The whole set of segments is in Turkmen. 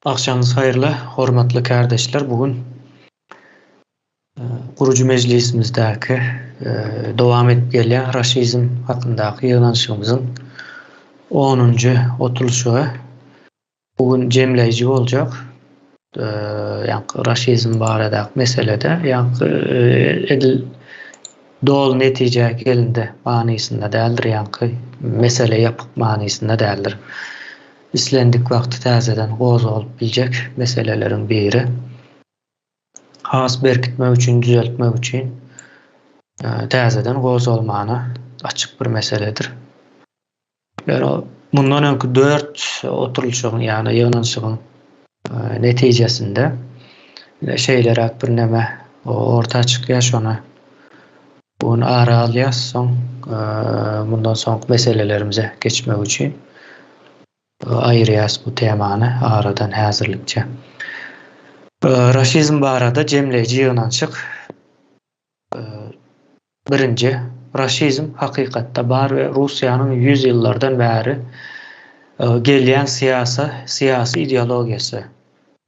Agşamyňyz haýyrly, hormatly kärdeşler! Bu gün Gurujy mejlisimizdäki dowam edip gelýän raşizm hakyndaky ýygnanyşygymyzyň onunjy oturylyşygy bu gün jemleýji boljak. Ýaňky raşizm baradaky meselede ýaňky edil doly netijä gelindi manysynda däldir, ýaňky mesele ýapyk manysynda däldir. Islendik wagty täzeden gozgalyp biljek meseleleriň biri. Has berkitmek üçin, düzeltmek üçin täzeden gozgalmana açyk bir meseledir. Ýöne mundan öňki dört oturylyşygyň, ýagny ýygnanyşygyň netijesinde şeýleräk bir neme orta çykýar, şony bu gün ara alýas, soň mundan soňky meselelerimize geçmek üçin aýyrýas bu temany aradan häzirlikçe. Raşizm barada jemleýji ýygnanyşyk. Birinji, raşizm hakykatda bar we Russiýanyň ýüzýyllardan bäri gelýän syýasy syýasy ideologiýasy.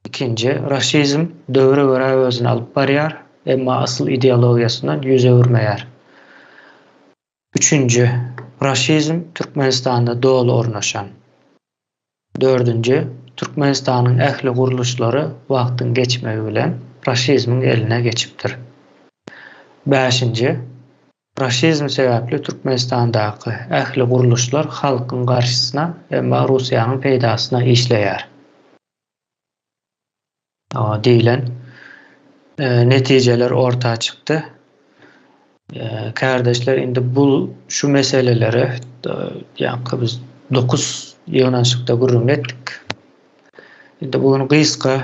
Ikinji, raşizm döwre görä özüni alyp barýar, emma asyl ideologiýasyndan ýüz öwürmeýär. Üçünji, raşizm Türkmenistanda doly ornaşan. Dördünji, Türkmenistanyň ähli gurluşlary wagtyň geçmegi bilen raşizmiň eline geçipdir. Bäşinji, raşizm sebäpli Türkmenistandaky ähli gurluşlar halkyň garşysyna, emma Russiýanyň peýdasyna işleýär. Diýlen netijeler orta çykdy. Kärdeşler indi bu şu meseleleri ýaňky biz 9 ýygnanyşykda gürrüň etdik. Indi bu gün gysga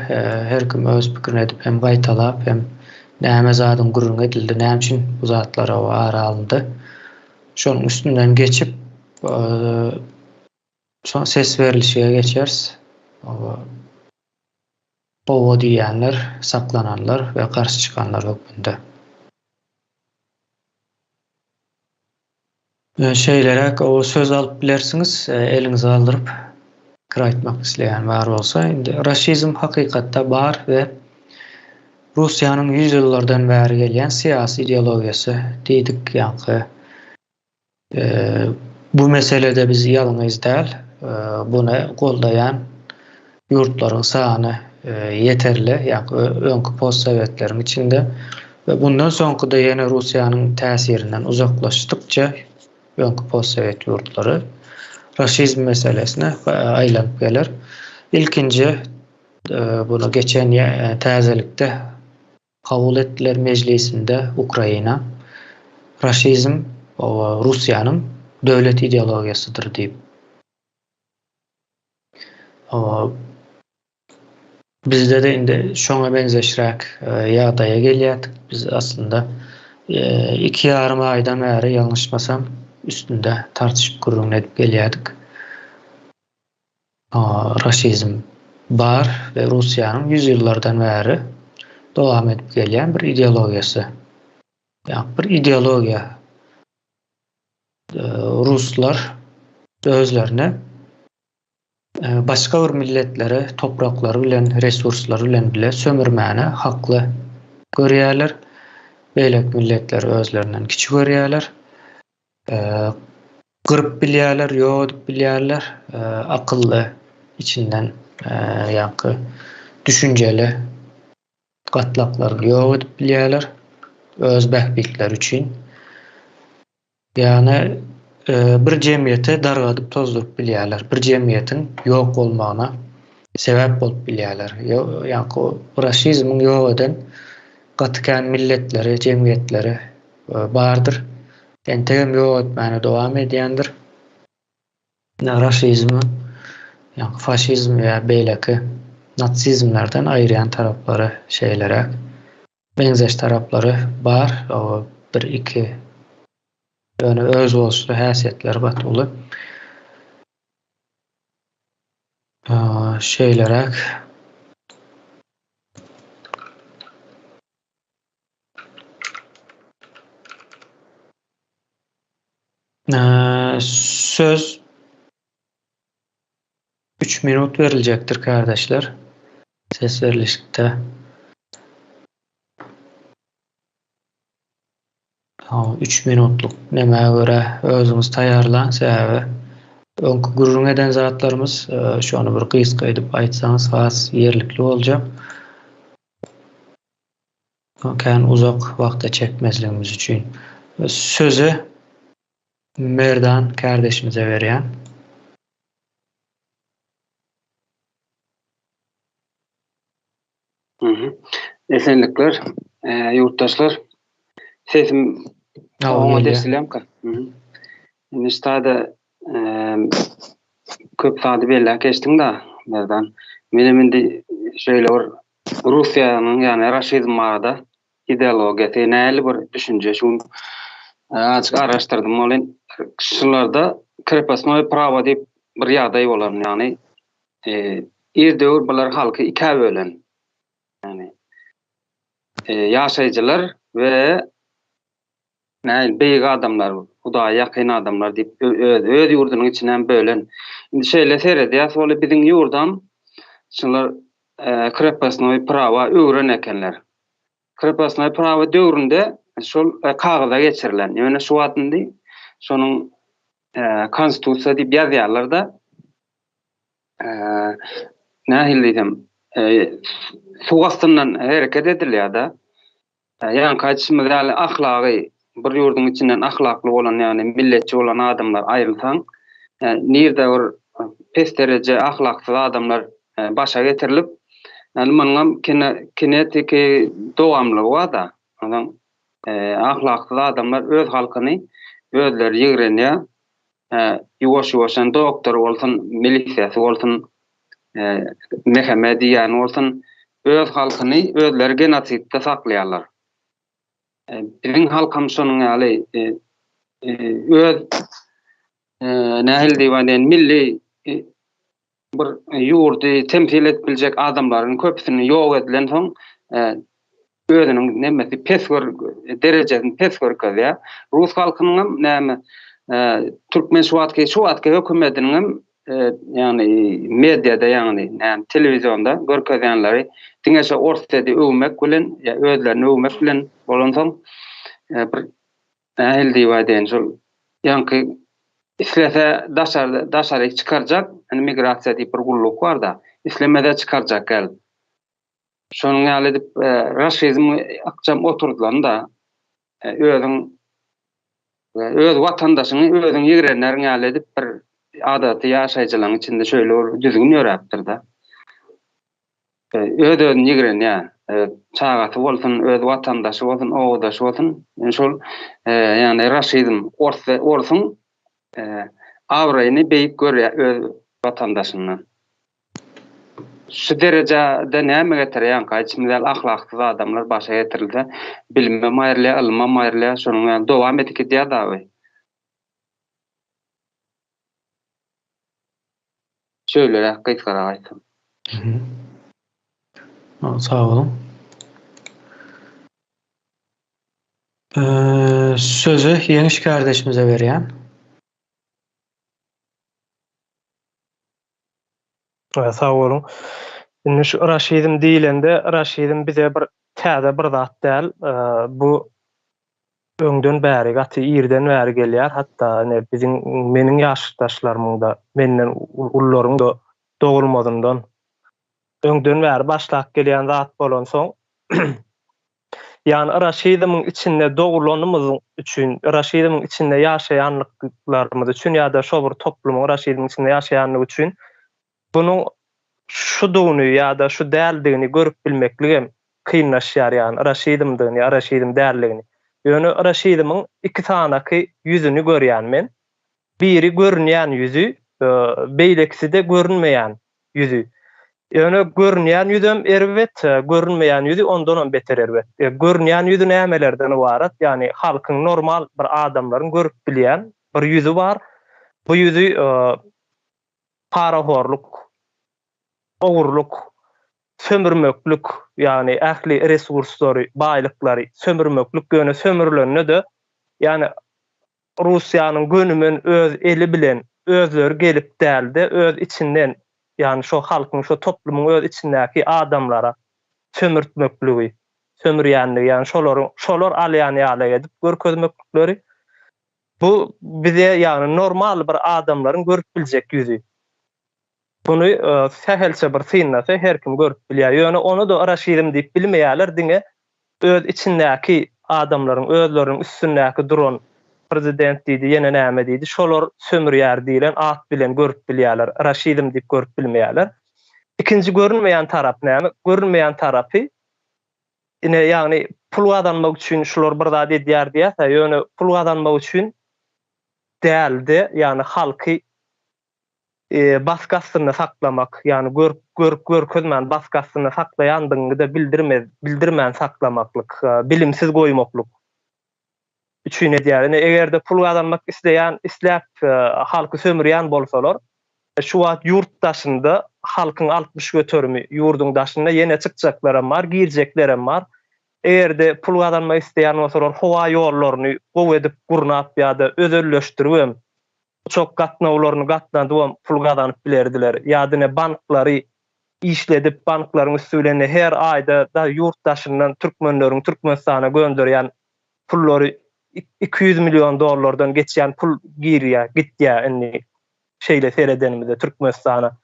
her kim öz pikirini edip hem gaýtalap hem näme zadyň gürrüň edildi, näme üçin bu zatlar ara alyndy. Şonuň üstünden geçip soň ses berlişige geçeris. Gowa diýýänler, saklananlar we garşy çykanlar hökmünde. Şeýleräk oba söz alyp bilersiňiz, eliňizi galdyryp pikir aýtmak isleýän bar bolsa. Indi raşizm hakykatda bar we Russiýanyň ýüzýyllardan bäri gelýän syýasy ideologiýasy diýdik ýaňky Bu meselede biz ýalňyz däl. Buny goldaýan ýurtlaryň sany ýeterli, ýagny öňki postsowetleriň içinde we bundan soňky-da ýene Russiýanyň täsirinden uzaklaşdykça öňki postsowet ýurtlary raşizm meselesine aýlanyp geler. Ilkinji buny geçen täzelikde Kabul etdiler mejlisinde Ukraina raşizm Russiýanyň döwlet ideologiýasydyr diýip. Bizde-de indi şoňa meňzeşräk ýagdaýa gelýärdik. Biz aslynda iki ýarym aýdan bäri ýalňyşmasam üstünde tartyşyp gürrüňini edip gelýärdik. Raşizm bar we Russiýanyň ýüzýyllardan bäri dowam edip gelýän bir ideologiýasy. Ýa bir ideologiýa. Ruslar özlerine başga bir milletleri topraklary bilen, resurslary bilen bile sömürmäne hakly görýärler. Beýleki milletleri özlerinden kiçi görýärler. Gyryp bilýärler, ýok edip bilýärler. Akylly, içinden ýaňky düşünjeli gatlaklaryny ýok edip bilýärler öz bähbitleri üçin. Ýagny bir jemgyýeti dargadyp tozduryp bilýärler. Bir jemgyýetiň ýok bolmagyna sebäp bolup bilýärler. Ýaňky raşizmiň ýok eden gaty kän milletleri, jemgyýetleri bardyr. Entegem ýok etmäne dowam edýändir. Raşizmi, ýagny faşizm ýa beýleki natsizmlerden aýyrýan taraplary şeýleräk. Meňzeş taraplary bar, bir-iki ýöne özboluşly häsiýetleri gaty uly. Şeýleräk. Söz. Üç minut beriljekdir kardeşler. Ses berlişikde. Üç minutlyk nämä görä özüňiz taýýarlaň, sebäbi öňki gürrüň eden zatlarymyz, şony bir gysga edip aýtsaňyz has ýerlikli boljak. Kän uzak wagta çekmezligimiz üçin. Sözi Merdan kärdeşimize berýän. Esenlikler, ýurtdaşlar. Sesim oňat eşidilýärmika? Indi şu taýda köp zady belläp geçdiň-de, Merdan. Menem indi şeýle bir Russiýanyň, ýagny raşizm barada ideologiýasy nähili bir düşünje şu gün azajyk araşdyrdym welin, şularda krepostnoý prawo diýip bir ýagdaý bolan, ýagny Ir döwür bular halky ikä bölen. Ýagny ýaşaýjylar we nähili beýik adamlar, Hudaýa ýakyn adamlar diýip öz öz ýurdunyň içine hem bölen. Indi şeýle seredýäs, ol biziň ýurdam şular krepostnoý prawa öwren ekenler. Krepostnoý prawa döwründe şol kagyza geçirilen. Ýöne şu wagt indi şonuň konstitusiýa diýip ýazýarlar-da. Nähili diýsem, suw astyndan hereket edilýär-de. Ýaňky aýdyşymyz ýaly ahlagy bir ýurduň içinden ahlakly bolan, ýagny milletçi bolan adamlar aýrylsaň, nirde bir pes dereje ahlaksyz adamlar başa getirilip, ýagny munuňam kinetiki dowamlygy bar-da. Onsoň ahlaksyz adamlar öz halkyny özleri ýigrenýär. Ýuwaş-ýuwaşdan doktor bolsun, milisiýasy bolsun, MHM diýýäni bolsun, öz halkyny özleri genosidde saklaýarlar. Biziň halkam şonuň ýaly öz nähili diýip aýdaýyn, milli bir ýurdy temsil edip biljek adamlaryň köpüsini ýok edilensoň, özüniň nemesi pes gör derejesini pes görkezýär. Rus halkynyň hem näme türkmen şu wagtky şu wagtky hökümetiniň hem ýagny mediada ýagny näme telewizionda görkezýänleri diňe şo Orsýeti öwmek bilen ýa özlerini öwmek bilen bolansoň bir Nähili diýip aýdaýyn, şol ýaňky islese daşary daşaryk çykarjak, indi migrasiýa diýip bir gulluk bar-da, islemese çykarjak gel. Şonuň ýaly edip raşizm ykjam oturdylan-da, özüň öz watandaşyňy özüň ýigreneriň ýaly edip bir adaty ýaşaýjylaryň içinde şeýle bir düzgün ýöräpdir-de. Öz-özüni ýigrenýär. Çagasy bolsun, öz watandaşy bolsun, obadaşy bolsun, şol ýagny raşizm, ors orsuň abraýyny beýik görýär öz watandaşyndan. Şu derejede näme getirýär ýaňky aýdyşymyz ýaly ahlaksyz adamlar başa getirilse, bilimem aýrylýar, ylymam aýrylýar, şonuň ýaly dowam edip gidýär dagy. Şeýleräk gysgarak aýtsam. Sag boluň. Sözi Ýeňiş kardeşimize berýän. Sag boluň. Indi şu raşizm diýilende, raşizm bize bir täze bir zat däl. Bu öňden bäri, gaty irden bäri gelýär. Hatda ine biziň, meniň ýaşdaşlarymyň-da, menden ulularyň-da dogulmazyndan öňden bäri başlap gelýän zat bolansoň, ýagny raşizmiň içinde dogulanymyz üçin, raşizmiň içinde ýaşaýanlyklarymyz üçin ýa-da şo bir toplumyň raşizmiň içinde ýaşaýanlygy üçin bunuň şudugyny ýa-da şu däldigini görüp bilmekligem kynlaşýar, ýagny raşizmdigini ýa raşizm däldigini. Ýöne raşizmiň iki sanaky ýüzüni görýän men. Biri görünýän ýüzi, beýlekisi-de görünmeýän ýüzi. Ýöne görünýän ýüzem erbet, görünmeýän ýüzi ondanam beter erbet. Görünýän ýüzi nämelerden ybarat? Ýagny halkyň normal bir adamlaryň görüp bilýän bir ýüzi bar. Bu ýüzi parahorluk, ogurlyk, sömürmeklik, ýagny ähli resurslary, baýlyklary sömürmeklik, ýöne sömürlende-de, ýagny Russiýanyň gönümen öz eli bilen özleri gelip däl-de, öz içinden. ýagny şo halkyň, şo toplumyň öz içindäki adamlara sömürtmekligi, sömürýänligi, ýagny şolaryň, şolar alýan ýaly edip görkezmeklikleri, bu bize, ýagny normal bir adamlaryň görüp biljek ýüzi. Muny sähelçe bir synlasa her kim görüp bilýär. Ýöne ony-da raşizm diýip bilmeýärler, diňe öz içindäki adamlaryň, özleriniň üstündäki duran prezident diýdi, ýene näme diýdi, şolar sömürýär diýlen at bilen görüp bilýärler, raşizm diýip görüp bilmeýärler. Ikinji görünmeýän tarap näme? Görünmeýän tarapy ine ýagny pul gazanmak üçin şular bir zat edýär diýýäs-ä, ýöne pul gazanmak üçin däl-de, ýagny halky basgy astynda saklamak, ýagny görüp görüp görkezmän basgy astynda saklaýandygyňy-da bildirmez, bildirmän saklamaklyk, bilimsiz goýmaklyk üçin edýär. Ine, eger-de pul gazanmak isleýän, isläp halky sömürýän bolsalar, şu wagt ýurt daşynda halkyň 60 göterimi ýurduň daşynda ýene çykjaklaram bar, girjeklerem bar. Eger-de pul gazanmak isleýän bolsalar, howa ýollaryny gowy edip gurnap ýa-da özelleşdiribem uçak gatnawlaryny gatnadybam pul gazanyp bilerdiler. Ýa-da ine banklary işledip, banklaryň üsti bilen her aýda da ýurt daşyndan türkmenleriň Türkmenistana gönderýän pullary 200 million dollardan geçýän pul girýär, gitýär indi şeýle seredenimizde Türkmenistana.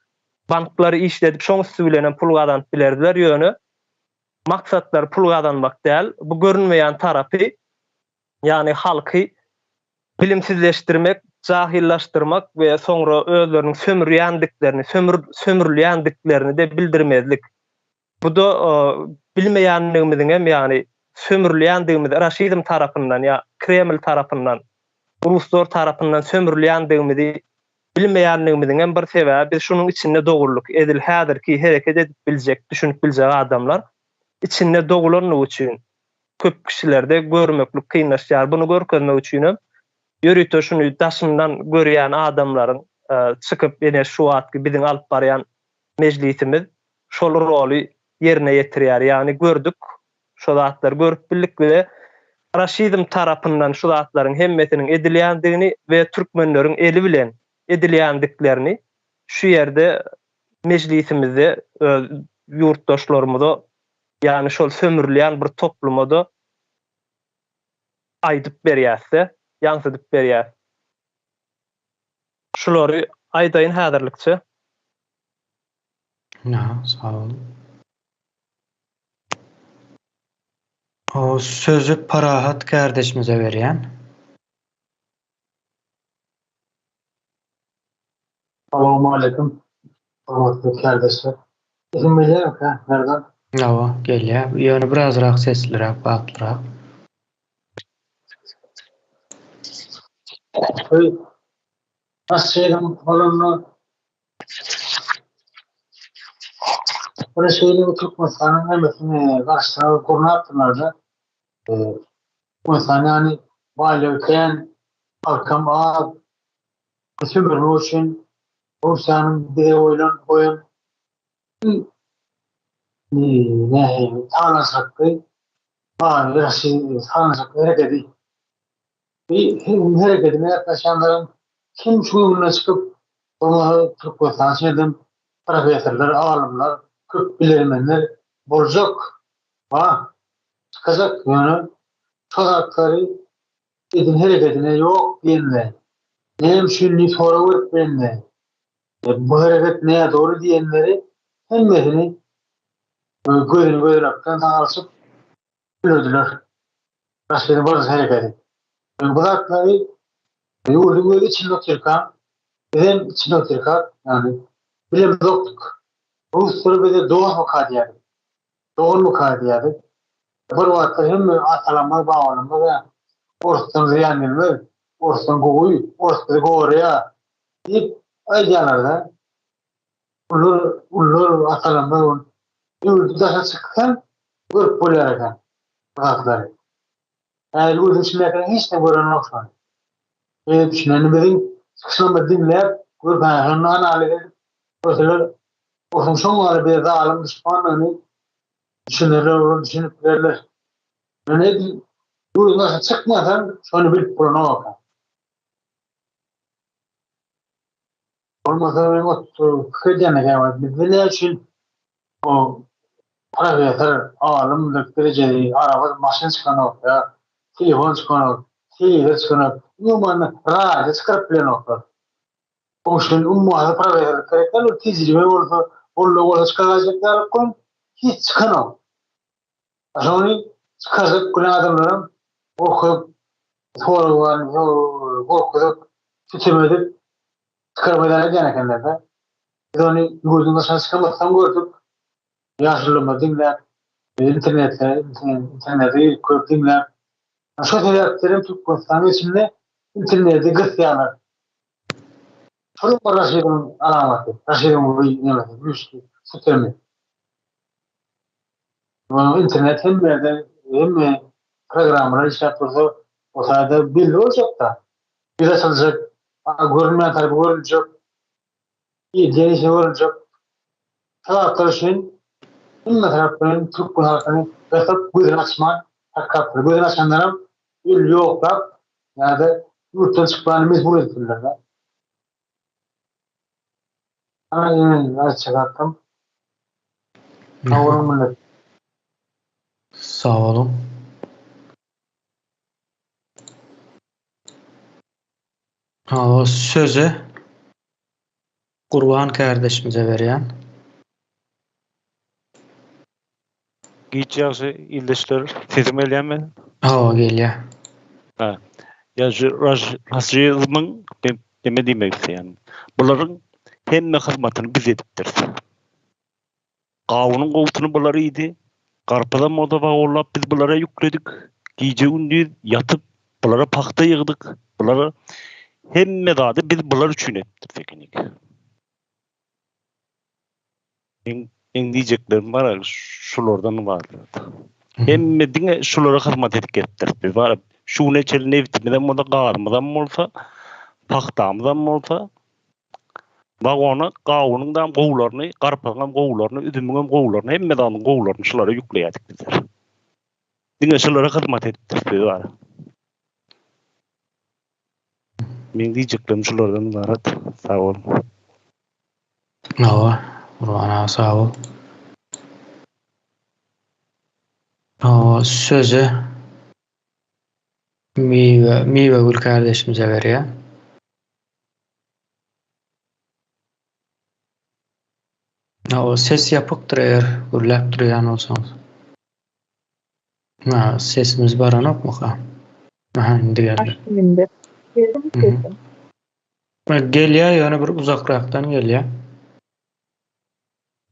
Banklary işledip şoň üsti bilenem pul gazanyp bilerdiler, ýöne maksatlary pul gazanmak däl, bu görünmeýän tarapy, ýagny halky bilimsizleşdirmek, jahyllaşdyrmak we soňra özleriniň sömürýändiklerini, sömür sömürülýändiklerini-de bildirmezlik. Bu-da bilmeýänligimiziňem, ýagny sömürülýändigimizi raşizm tarapyndan ýa Kreml tarapyndan, ruslar tarapyndan sömürülýändigimizi bilmeýänligimiziňem bir sebäbi biz şunuň içinde doguldyk. Edil häzirki hereket edip biljek, düşünip biljek adamlar içinde dogulanlygy üçin köp kişilerde görmeklik kynlaşýar. Buny görkezmek üçinem ýörite şuny daşyndan görýän adamlaryň çykyp ine şu wagtky biziň alyp barýan mejlisimiz şol roly ýerine ýetirýär. Ýagny gördük, şo zatlary görüp bildik we raşizm tarapyndan şu zatlaryň hemmesiniň edilýändigini we türkmenleriň eli bilen edilýändiklerini şu ýerde mejlisimizde öz ýurtdaşlarymyza Ýagny şol sömürilýän bir topluma-da aýdyp berýäs-de, ýaňsydyp berýäs. Şulary aýdaýyn häzirlikçe. Aha, sag bol. O sözi Parahat kärdeşimize berýän. Salowmaleýkim, hormatly kärdeşler. Sesim gelýärmikä, Merdan? Hawa, gelýär. Ýöne birazrak sesliräk, batlyrak. Öý, Nasşyryň bolanda bir şeýle bir Türkmenistanyň nämesini garşysyna gurnapdyrlar-da. Türkmenistan ýany baýlygy kän, halkam az. Sömürmek üçin Russiýanyň bize goýlan goýan nähili talaňçylykly talaňçylykly herekedi. Bu herekedine gatnaşýanlaryň kim şu gününe çykyp bolmasa Türkmenistan şeýdem professorlar, alymlar, köp bilermenler boljak. Bar. Çykajak ýöne şo zatlary eden herekedine ýok diýenler, näme üçin diýip sorag berip bilenler, bu hereket nädogry diýenleri hemmesini gözüni gözenekden sagalyşyp öldürdiler. Raşidiň birinji herekedi. Bu zatlary ýurduň özi içinde otyrka, bizem içinde otyrkak, ýagny bilemzokdyk. Ruslar bize dostmyka diýýärdik. Dogrumy-ka diýýärdik. Bir wagtlar hemme atalarymyz, babalarymyz-a Orusdan zyýan gelmez, orusdan gowy, orus bizi goraýar diýip aýdýarlar-da. Ulular, ulular atalarymyz ol ýurdy daşa çyksaň görüp bolýar eken bu zatlary. Häzir ýurduň içindäkiler hiç kim görenok şony. Beýle düşüneni biziň çykyşlarymyzy diňläp, görüp hä şonda analiz edip görseler Orsuň şoň ýaly bir zalym duşmandygyny düşünerler, olar düşünip bilerler. Ýöne edil ýurduň daşyna çykmasaň, şony bilip bolanok eken. Bolmasa men pikir edýän käwagt bizde näme üçin o professor, alym derejeli araba maşyn çykanok ýa telefon çykanok, telewizor çykanok, umuman radio çykaryp bilenoklar. Oň üçin ummasyz professorlyk gerek däl, ol tejribe bolsa, goldaw bolsa çykaraýjak ýaly kon hiç çykanok. Şony çykarjak bilen adamlaram gorkuzyp, sorag gorkuzyp, sütem edip çykarmaýan edýän ekenler-de. Biz ony ýurduň daşyna çykamazdan gördük. Ýaşulularymyzy diňläp, internetde, interneti köp diňläp. Şo sebäpden hem Türkmenistanyň içinde interneti gysýarlar. Şol bir Raşidiň alamaty, Raşidiň bu nemesi, güýçli sütemi. Bu internet hemme ýerde, hemme programmalar işläp dursa, o taýda belli boljak-da. Ýüz açyljak, görünmeýän tarapy görüljek, edýän işi görüljek. Şu zatlar üçin hemme tarapdan türkmen halkyny gysyp, gözüni açman saklapdyr. Gözüni açanlaram öl ýoklap ýa-da ýurtdan çykmany mejbur edipdirler-de. Ana men aýtjak zatym. Sag boluň millet. Sag boluň. Hawa sözi Gurban kardeşimize berýän. Giç ýagşy ildeşler sesim gelýärmi? Hawa gelýär. Ha. Ýa şu rasizmiň neme diýmek isleýän. Bularyň hemme hyzmatyny biz edipdiris. Gawunyň gowusyny bular iýdi. Garpyzam bolsa wagonlap biz bulara ýükledik. Gije-gündiz ýatyp bulara pagta ýygdyk. Bulara hemme zady biz bular üçin edipdiris ekenik. Meň meň diýjeklerim bar şulardan ybarat. Hemme diňe şulara hyzmat edip gelipdiris biz bar. Şu güne çenli nebitimizem bolsa, gazymyzam bolsa, pagtamyzam bolsa wagona gawunyň da gowularyny, garpyzyňam gowularyny, üzümiňem gowularyny, hemme zadyň gowularyny şulara ýükleýärdik bizler. Diňe şulara hyzmat edipdiris biz bar. Meň diýjeklerim şulardan ybarat. Sag boluň. Hawa, Gurban aga sag bol. Hawa, sözi Miwe, Miwegül kardeşimize berýär. Hawa, ses ýapykdyr eger gürläp durýan bolsaňyz. Ha, sesimiz baranokmyka? Aha, indi geldi. Açdym indi. Geldimi sesim? Gelýär, ýöne bir uzakrakdan gelýär.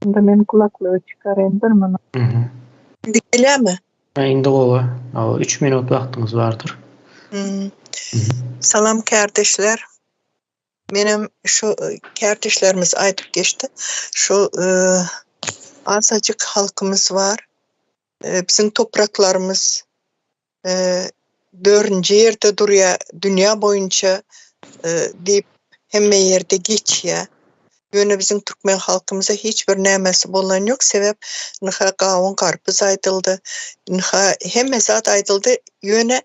Onda men kulaklygy çykaraýyn bir minut. Mhm. Indi gelýärmi? Ha, indi gowy. Hawa, 3 minut wagtyňyz bardyr. Hmm. Salam kärdeşler. Menem şu kärdeşlerimiz aýdyp geçdi. Şu e, azajyk halkymyz bar. E, biziň topraklarymyz e, dördünji ýerde durýar dünýä boýunça e, diýip hemme ýerde geçýär. Ýöne biziň türkmen halkymyza hiç bir nämesi bolan ýok. Sebäp ynha gawun garpyz aýdyldy. Ynha hemme zat aýdyldy. Ýöne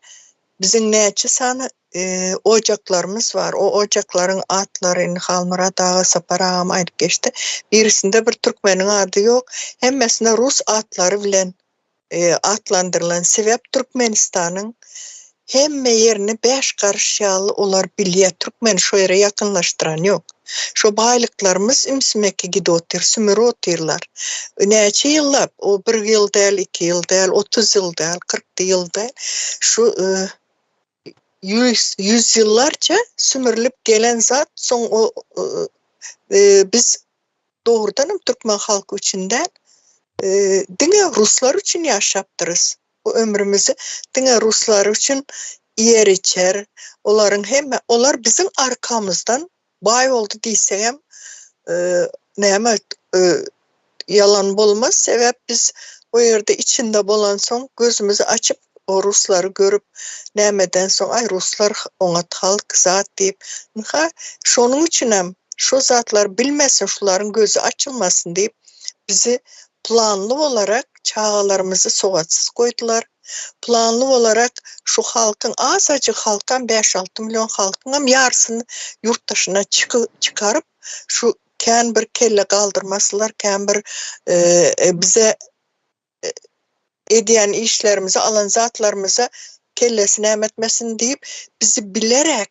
biziň näçe sany e, ojaklarymyz bar. O ojaklaryň atlary indi Halmyrat aga, Sapar agam aýdyp geçdi. Birisinde bir türkmeniň ady ýok. Hemmesinde rus atlary bilen e, atlandyrylan. Sebäp Türkmenistanyň hemme ýerini 5 garyş ýaly olar bilýär. Türkmen şo ýere ýakynlaşdyran ýok. Şo baýlyklarymyz ümsümeki gidip otyr, sümürip otyrlar. Näçe ýyllap, o bir ýyl däl, 2 ýyl däl, 30 ýyl däl, 40 ýyl däl. Şu e, yüz, yüzyıllarca sümürlip gelen zat soň o e, biz dogrudanam türkmen halky üçin däl, e, diňe ruslar üçin ýaşapdyrys. Bu ömrümizi diňe ruslar üçin ýer içer, olaryň hemme, olar biziň arkamyzdan baý boldy diýsegem, e, näme e, ýalan bolmaz. Sebäp biz o ýerde içinde bolansoň gözümizi açyp o ruslary görüp nämeden soň ay ruslar oňat halk zat diýip, ha şonuň üçinem şu zatlar bilmesin, şularyň gözü açylmasyn diýip bizi planly olarak çagalarymyzy sowatsyz goýdular. Planly olarak şu halkyň azajyk halkam 5-6 milyon halkyňam ýarsyny ýurt daşyna çykaryp. Şu kän bir kelle galdyrmasylar, kän bir bize edýän işlerimize, alan zatlarymyza kellesi näme etmesin diýip, bizi bilerek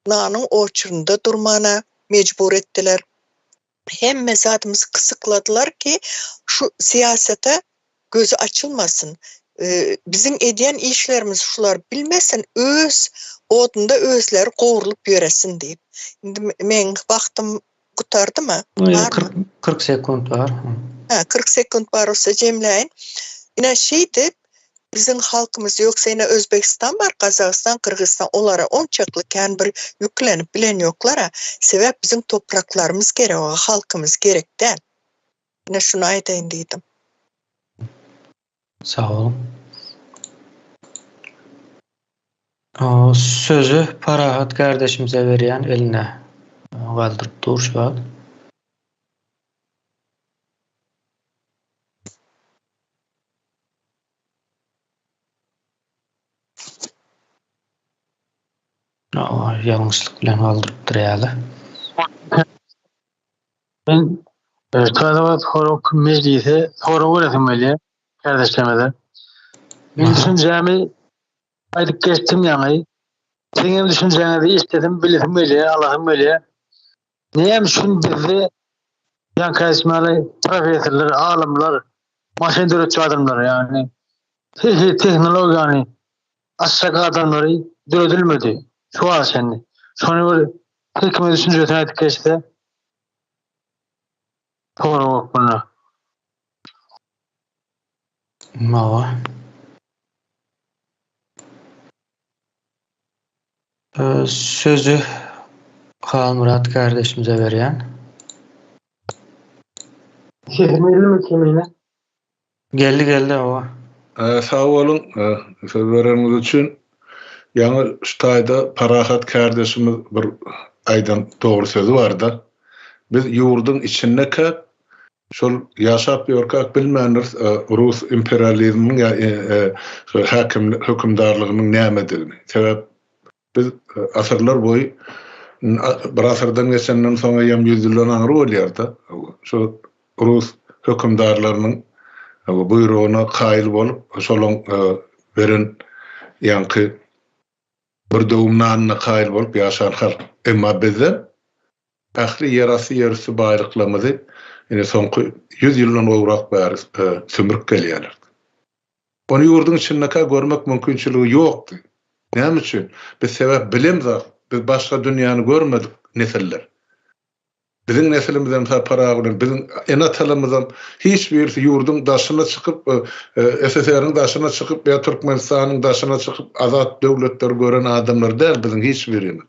nanyň oçurynda durmana mejbur etdiler. Hemme zadymyzy gysykladylar ki, şu syýasata gözi açylmasyn. Biziň edýän işlerimizi şular bilmesin, öz odunda özleri gowrulyp ýöresin diýip. Indi meň wagtym gutardymy? Barmy? 40 sekunt bar. Ha, 40 sekunt bar bolsa jemläýin. Ine şeýdip biziň halkymyz ýoksa ine Özbegistan bar, Gazagystan, Gyrgyzystan olara onçakly kän bir ýüklenip bilen ýoklara. Sebäp biziň topraklarymyz gerek oňa halkymyz gerek däl. Ine şuny aýdaýyn diýdim. Sag boluň. Sözi Parahat kardeşimize berýän eline galdyryp dur şu wagt. Ýalňyşlyk bilen galdyrypdyr ýaly. Men täze wagt horok mejlise sorag beresim gelýär kardeşlerimize. Men düşünjämi aýdyp geçdim ýaňy. Siziň hem düşünjäňizi eşidesim, bilesim gelýär, alasym gelýär. Näme üçin bizde ýaňky aýdyşym ýaly professorlar, alymlar, maşyn döretjek adamlar, ýagny her hili tehnologiýany açjak adamlary döredilmedi şu wagta çenli. Şony bir her kime düşünjesini aýdyp geçse sorag hökmünde. Hawa. Sözi Halmyrat kardeşimize berýän. Sesim geldimi Kemine? Geldi geldi hawa. Sag boluň söz bereniňiz üçin. Ýaňy şu taýda Parahat kardeşimiz bir aýdan dogry sözi barda. Biz ýurduň içindekäk Şol ýaşap ýörkäk bilmändiris rus imperializminiň ýa häkimlik hökümdarlygynyň nämedigini. Sebäp biz asyrlar boýy bir asyrdan geçenden soň eýýäm ýüz ýyldan aňry bolýar-da. Şu rus hökümdarlarynyň buýrugyna kaýyl bolup, şolaň beren ýaňky bir döwüm nanyna kaýyl bolup ýaşan halk. Emma bizde Ähli ýerasty, ýerüsti baýlyklarymyzy ine soňky ýüz ýyldan gowrak bäri sümrüp gelýärler. Ony ýurduň içindekä görmek mümkinçiligi ýokdy. Näme üçin? Biz sebäp bilemzok, biz başga dünýäni görmedik nesiller. Biziň nesilimizem Sapar aga bilen biziň ene-atalarymyzam hiç birisi ýurduň daşyna çykyp, SSR-iň daşyna çykyp ýa Türkmenistanyň daşyna çykyp azat döwletleri gören adamlar däl biziň hiç birimiz.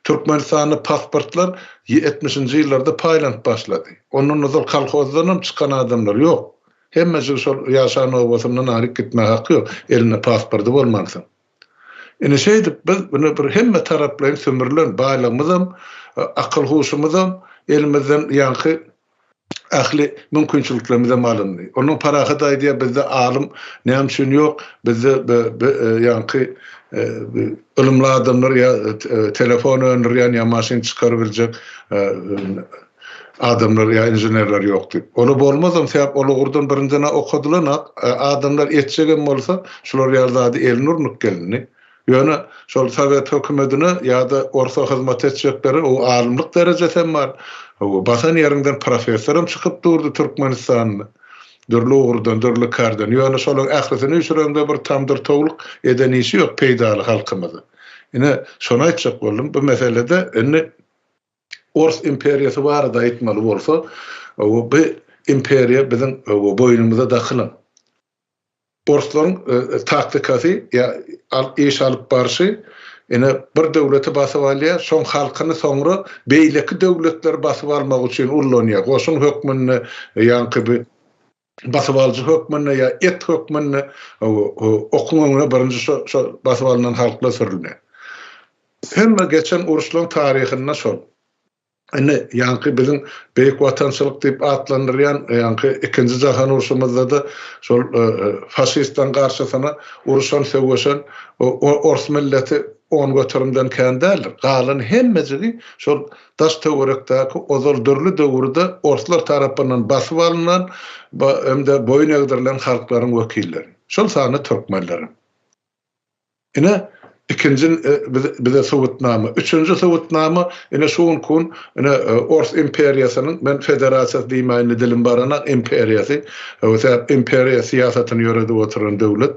Türkmenistanda pasportlar ýetmişinji ýyllarda paýlanyp başlady. Ondan ozal kolhozdanam çykan adamlar ýok. Hemmejigi şol ýaşan obasyndan aryp gitmäge haky ýok, elinde pasporty bolmansoň. Ine şeýdip biz ine bir hemme taraplaýyn sömürilen baýlygymyzam, akyl-huşumyzam elimizden ýaňky ähli mümkinçiliklerimizem alyndy. Onuň Parahat aýdýar, bizde alym näme üçin ýok, bizde ýaňky ylymly adamlar ýa telefon öndürýän ýa maşyn çykarybiljek adamlar ýa inženerler ýok diýip. Ola bolmazam, sebäp ol ugurdan birinjiden-ä okadylanak, adamlar etjegem bolsa, şular ýaly zady eline urnup gelindi. Ýöne şol sowet hökümedine ýa-da orsa hyzmat etjeklere o alymlyk derejesem bar. Hawa, basan ýeriňden professoram çykyp durdy Türkmenistanda. Dürli ugurdan, dürli kärden. Ýöne şolaň ählisini üýşüreňde bir tamdyr towluk eden işi ýok peýdaly halkymyza. Ine, şony aýtjak boldum. Bu meselede indi Ors imperiýasy barada aýtmaly bolsa, bu imperiýa biziň boýnumyza dakylan. Orslaryň taktikasy ýa iş alyp barşy ine bir döwleti basyp alýar, şoň halkyny soňra beýleki döwletleri basyp almak üçin ullanýar. Goşun hökmünde ýaňky bir basyp alyjy hökmünde ýa et hökmünde okuň öňüne birinji şo şo basyp alnan halklar sürülýär. Hemme geçen uruşlaryň taryhynda şol. Indi ýaňky biziň Beýik Watançylyk diýip atlandyrýan ýaňky ikinji jahan urşumyzda-da şol faşistleň garşysyna uruşan, söweşen ors milleti. on göterimden kän däldir. Galan hemmejigi şol daş-töwerekdäki ozal dürli döwürde orslar tarapyndan basyp alnan hem-de boýun egdirilen halklaryň wekilleri. Şol sanda türkmenlerem. Ine, ikinji bize subutnama. Üçünji subutnama, ine şu günki gün, ine Ors imperiýasynyň, men federasiýasy diýmäýin indi dilim baranak, imperiýasy, sebäp imperiýa syýasatyny ýöredip oturan döwlet.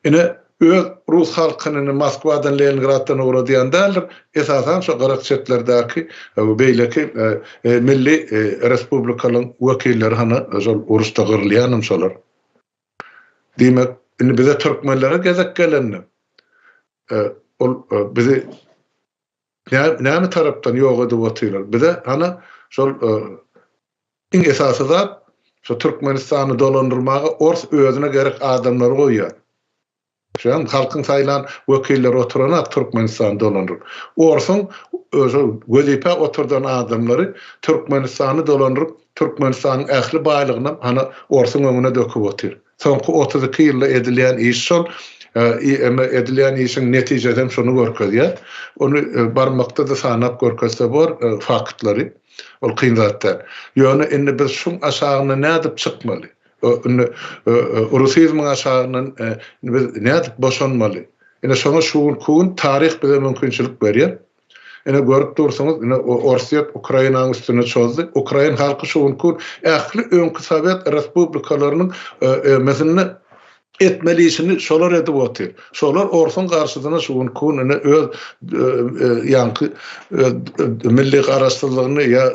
Ine, öz rus halkyny indi Moskwadan, Leningraddan ugradýan däldir, esasan şo gyrak çetlerdäki beýleki milli respublikalaryň wekilleri hany şol uruşda gyrylýanam şolar. Diýmek, indi bize türkmenlere gezek gelende, ol bizi näme tarapdan ýok edip otyrlar? Bize hany şol iň esasy zat, şo Türkmenistany dolandyrmaga ors özüne gerek adamlary goýýar. Şoň halkyň saýlan wekilleri oturanok Türkmenistany dolandyryp. Orsuň şol wezipä oturdan adamlary Türkmenistany dolandyryp, Türkmenistanyň ähli baýlygynam hany orsuň öňüne döküp otyr. Soňky 32 ýylda edilýän iş şol, edilýän işiň netijesi hem şony görkezýär. Ony barmakda-da sanap görkezse bor faktlary. Ol kyn zat däl. Ýöne indi biz şuň aşagyndan nädip çykmaly? Indi rusizmiň aşagyndan biz nädip boşanmaly? Ine şoňa şu günki gün taryh bize mümkinçilik berýär. Ine görüp dursuňyz, ine Orsýet Ukrainanyň üstüne çozdy. Ukrain halky şu günki gün ähli öňki sowet respublikalarynyň emesinde etmeli işini şolar edip otyr. Şolar orsuň garşysyna şu günki gün ine öz ýaňky milli garaşsyzlygyny ýa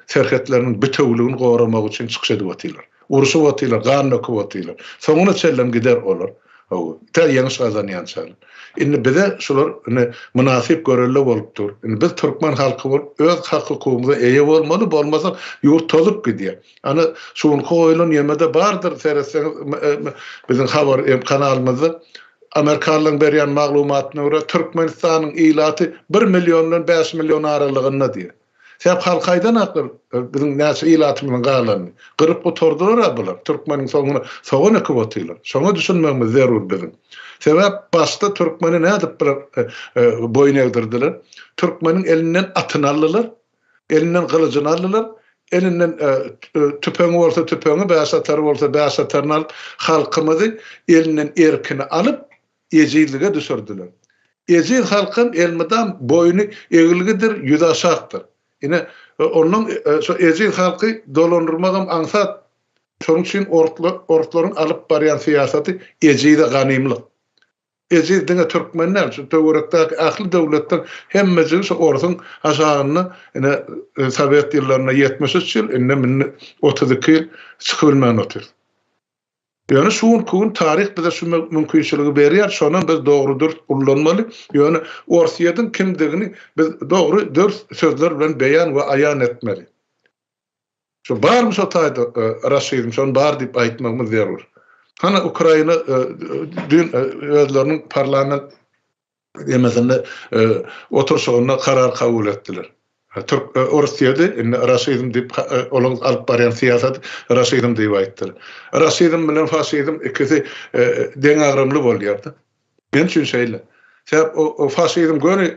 serhetleriniň bitewüligini goramak üçin çykyş edip otyrlar. Urşup otyrlar, gan döküp otyrlar. Soňuna çenlem gider olar. Hawa, tä ýeňiş gazanýançalar. Indi bize şular indi mynasyp görelde bolup dur. Indi biz türkmen halky bolup öz hak-hukugymyza eýe bolmaly, bolmasa ýurt tozup gidýär. Ana, şu günki goýlan ýeme-de bardyr, seretseňiz biziň habar kanalymyzda amerikanlaryň berýän maglumatyna görä Türkmenistanyň ilaty bir milliondan 5 million aralygynda diýýär. Sebäp halk aýdanaklar biziň näçe ilatymyzyň galanyny. Gyryp gutardylar-a bular. Türkmeniň soňuna sogan ekip otyrlar. Şoňa düşünmegimiz zerur biziň. Sebäp başda türkmeni nädip bular boýun egdirdiler? Türkmeniň elinden atyny aldylar, elinden gylyjyny aldylar, elinden tüpeňi bolsa tüpeňi, bäşatary bolsa bäşataryny alyp, halkymyzy elinden erkini alyp, ejizlige düşürdiler. Ejiz halkam elmydam boýny egilgidir, ýüzi aşakdyr. Ine, onnoň şo ejiz halky dolandyrmagam aňsat. Şonuň üçin orslaryň alyp barýan syýasaty ejize ganymlyk. Ejiz diňe türkmen däl, şu töwerekdäki ähli döwletler hemmejigi şu orsuň aşagynda, ine, sowet ýyllarynda 73 ýyl, indem indi 32 ýyl çykybilmän otyr. Ýöne şu günki gün taryh bize şu mümkinçiligi berýär, şonam biz dogry dürs ullanmaly. Ýöne Orsýetiň kimdigini biz dogry dürs sözler bilen beýan we aýan etmeli. Şu barmy şo taýda raşizm, şony bar diýip aýtmagymyz zerur. Hany Ukraina düýn özleriniň parlament demesinde oturyşygynda karar kabul etdiler. Türk orus diýdi, indi raşizm diýip olaň alyp barýan syýasaty raşizm diýip aýtdylar. Raşizm bilen faşizm ikisi deňagramly bolýardy. Men üçin şeýle. Sebäp o faşizm göni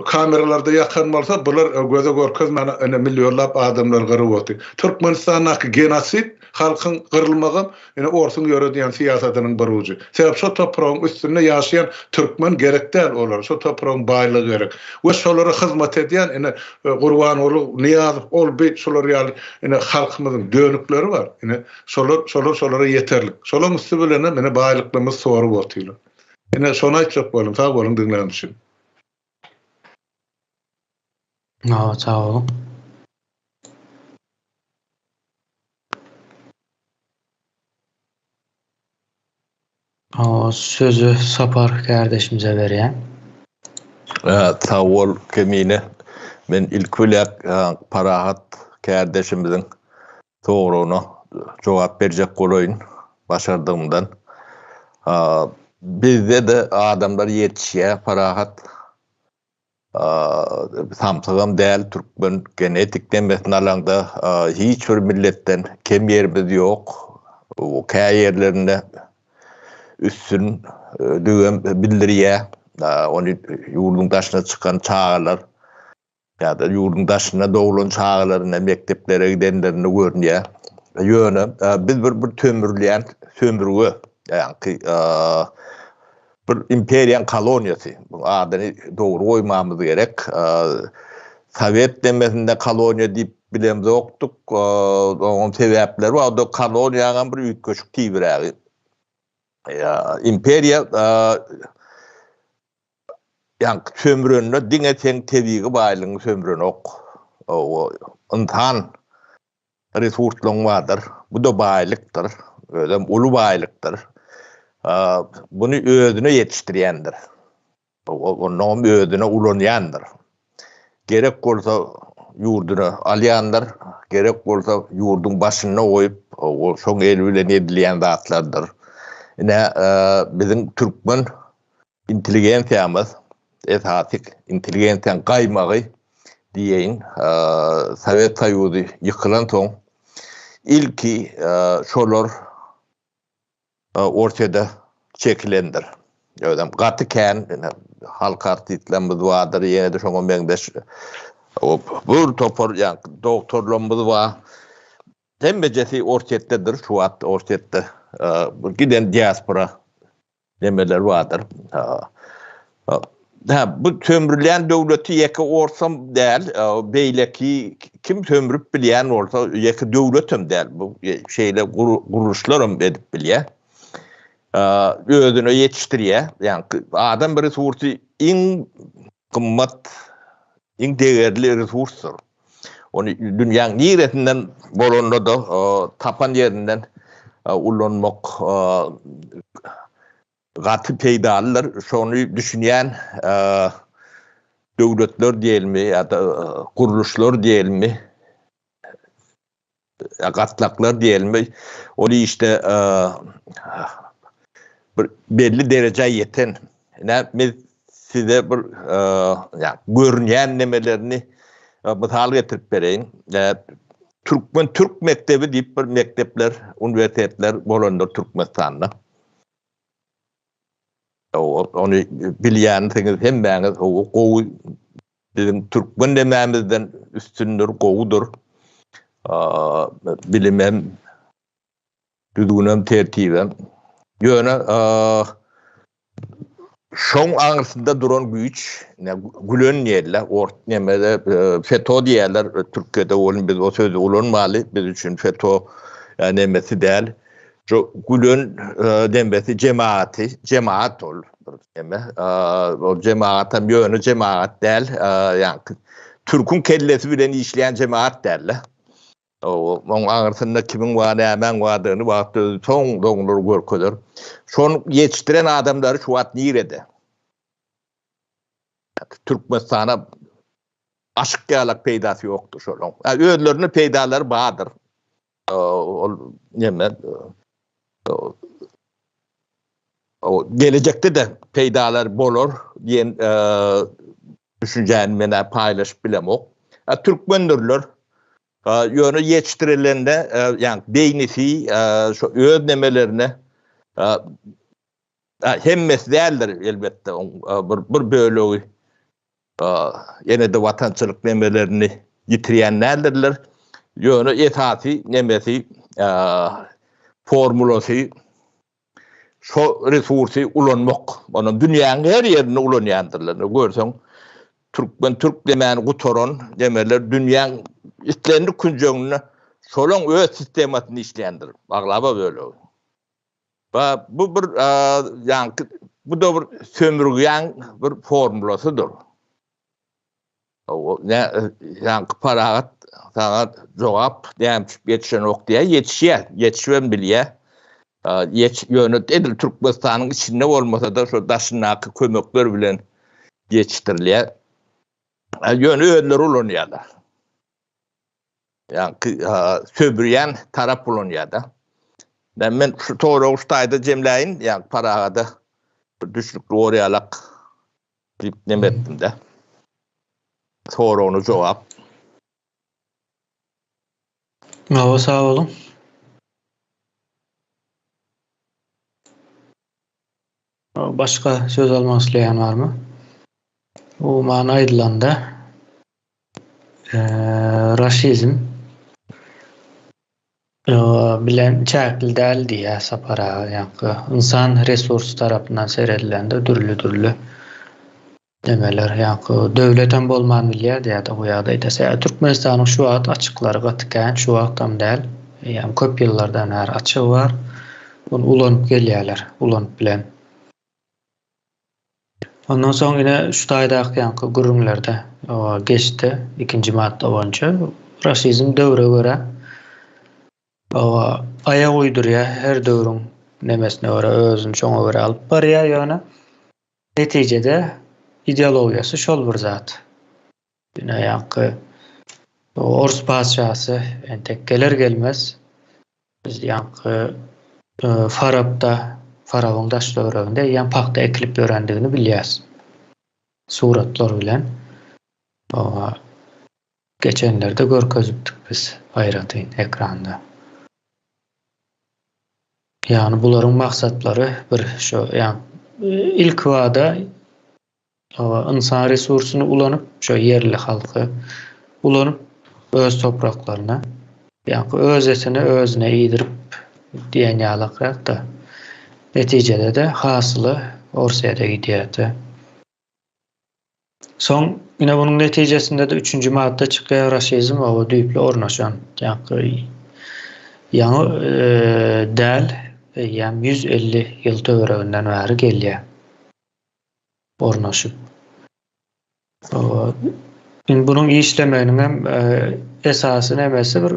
kameralarda ýakan bolsa, bular göze görkezmän ine millionlap adamlary gyryp otyr. Türkmenistandaky genosid Halkyň gyrylmagam ine orsuň ýöredýän syýasatynyň bir ujy. Sebäp şo topragyň üstünde ýaşaýan türkmen gerek däl olara, şo topragyň baýlygy gerek. We şolara hyzmat edýän ine Gurbanguly Nyýazow ol bi şular ýaly ine halkymyzyň dönükleri bar. Ine şolar şolar şolara ýeterlik. Şolaň üsti bilenem ine baýlyklarymyzy sorup otyrlar. Ine şony aýtjak boldum. Sag boluň diňläniz üçin. Hawa sag boluň. Sözi Sapar kärdeşimize berýän. Sag bol Kemine. Men ilki bilen Parahat kärdeşimiziň soragyna jogap berjek bolaýyn başardygymdan. Bizde-de adamlar ýetişýär Parahat. Samsygam däl türkmen genetik demesini alaňda hiç bir milletden kem ýerimiz ýok. Kä ýerlerinde üstün dügem bildirýär. Ony ýurduň daşyna çykan çagalar ýa-da ýurduň daşynda doglan çagalar ine mekdeplere gidenlerinde görünýär. Ýöne biz bir bir sömürülýän sömürge, ýaňky bir imperiýaň koloniýasy. Bu adyny dogry goýmamyz gerek. Sowet demesinde koloniýa diýip bilemzokdyk. Onuň sebäpleri bar. O-da koloniýaňam bir üýtgeşik tibirägi. Imperiýa ýaňky sömürende diňe seň tebigy baýlygyňy sömürenok. Ynsan resurslaryň bardyr. Bu-da baýlykdyr. Özem uly baýlykdyr. Buny özüne ýetişdirýändir. Onnoňam özüne ulanýandyr. Gerek bolsa ýurduna alýandyr, gerek bolsa ýurduň başynda goýup, şoň eli bilen edilýän zatlardyr. Ine, biziň türkmen intelligensiýamyz, esasy intelligensiýaň gaýmagy diýeýin, Sowet Soýuzy ýykylansoň, ilki şolar Orsýede çekilendir. Özem gaty kän halk artistlerimiz bardyr, ýene-de şoňa meňzeş bir topar ýaňky doktorlarymyz bar. Hemmejesi Orsýetdedir, şu wagt Orsýetde giden diaspora nemeler bardyr. Hä, bu sömrülýän döwleti ýeke orsam däl, beýleki kim sömrüp bilýän bolsa, ýeke döwletem däl, bu şeýle gurluşlaram edip bilýär. Özüne ýetişdirýär. Ýagny adam resursy iň gymmat, iň degerli resursdyr. Ony dünýäň niresinden bolanda-da tapan ýerinden ulanmak gaty peýdalydyr. Şony düşünýän döwletler diýelimi ýa-da gurluşlar diýelimi, gatlaklar diýelimi, ol işde bir belli derejä ýeten. Ine, biz size bir görünýän nemelerini mysal getirip bereýin. Türkmen türk mekdebi diýip bir mekdepler, uniwersitetler bolandyr Türkmenistanda. Ony bilýänsiňiz hemmäňiz, gowy biziň türkmen nemämizden üstündir, gowudyr. Bilimem, düzgünem, tertibem. Ýöne Şoň aňyrsynda duran güýç, ine, Gülen diýerler, ort nemede FETÖ diýerler, Türkiýede welin biz o sözi ulanmaly, biz üçin FETÖ nemesi däl. Şu Gülen nemesi jemagaty, jemagat ol bir neme, ol jemagatam ýöne jemagat däl, ýaňky türküň kellesi bilen işleýän jemagat däl-de. Oň aňyrsynda kimiň bar, nämäň bardygyny wagt özi soň-soňlar görkezer. Şony ýetişdiren adamlary şu wagt nirede? Türkmenistana aşyk ýalak peýdasy ýokdur şolaň. Özlerine peýdalary bardyr. Ol neme gelejekde-de peýdalary bolar diýen düşünjäni men-ä paýlaşyp bilemok. Türkmendirler. Ýöne ýetişdirilende, ýagny beýnisi şo öz nemelerine hemmesi däldir elbetde, oň bir bölegi ýene-de watançylyk nemelerini ýitirýän däldirler. Ýöne esasy nemesi formulasy şo resursy ulanmak. Ony dünýäniň her ýerinde ulanýandyrlar. Görseň, türkmen türk demäni gutaran demeler dünýäň islendik künjeginde şolaň öz sistemasynda işleýändir aglaba bölegi. Ba bu bir ýaňky bu-da bir sömürgäň bir formulasydyr. Ne ýaňky Parahat saňa jogap näme üçin ýetişenok diýýär, ýetişýär, ýetişibem bilýär. Ýet ýöne edil Türkmenistanyň içinde bolmasa-da şo daşyndaky kömekler bilen ýetişdirilýär. Ýöne özleri ulanýarlar. Ýaňky sömürýän tarap ulanýar-da. Men men şu soragy şu taýda jemläýin, ýaňky Parahada bir düşnükli bolýarlak diýip neme etdim-de. Soragyna jogap. Hawa sag boluň. Başga söz almak isleýän barmy? Umuman aýdylanda, rasizm bilen çäkli däl diýýär Sapar aga. Ýaňky ynsan resursy tarapyndan seredilende dürli-dürli nemeler, ýaňky döwletem bolman bilýär diýýär-de bu ýagdaýda. Sebäbi Türkmenistanyň şu wagt açyklary gaty kän, şu wagtam däl, eýýäm köp ýyllardan bäri açygy bar. Muny ulanyp gelýärler, ulanyp bilen. Ondan soň ine şu taýdaky ýaňky gürrüňlerde geçdi ikinji madda boýunça rasizm döwre görä aýak uýdurýar her döwrüň nemesine görä özüni şoňa görä alyp barýar ýöne netijede ideologiýasy şol bir zat. Ine ýaňky ors patyşasy entek geler gelmez biz ýaňky Farapda, Farabyň daş-töwereginde eýýäm pagta ekilip ýörendigini bilýäs. Suratlar bilen. Oba geçenlerde görkezipdik biz aýratyn ekranda. Ýagny bularyň maksatlary bir şu ýa ilkibada Ynsan resursyny ulanyp, şo ýerli halky ulanyp öz topraklaryna, ýaňky öz etini özüne iýdirip diýen ýalakrak-da. Netijede-de hasyly Orsýete gidýärdi. Soň ine bunuň netijesinde-de üçünji madda çykýar, raşizm oba düýpli ornaşan, ýaňky ýaňy däl, eýýäm 150 ýyl töwereginden bäri gelýär. ornaşyp. Indi bunuň işlemeginiň hem esasy nemesi bir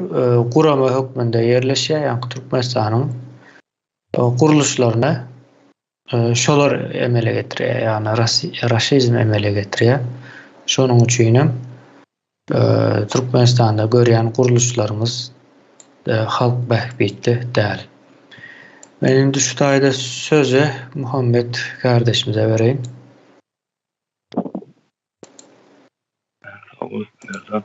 gurama hökmünde ýerleşýär, ýagny Türkmenistanyň gurluşlaryny şolar emele getirýär, ýagny raşizm emele getirýär. Şonuň üçin hem Türkmenistanda görýän gurluşlarymyz halk bähbitli däl. Men indi şu taýda sözi Muhammet kardeşimize bereýin. Sag bol, Merdan.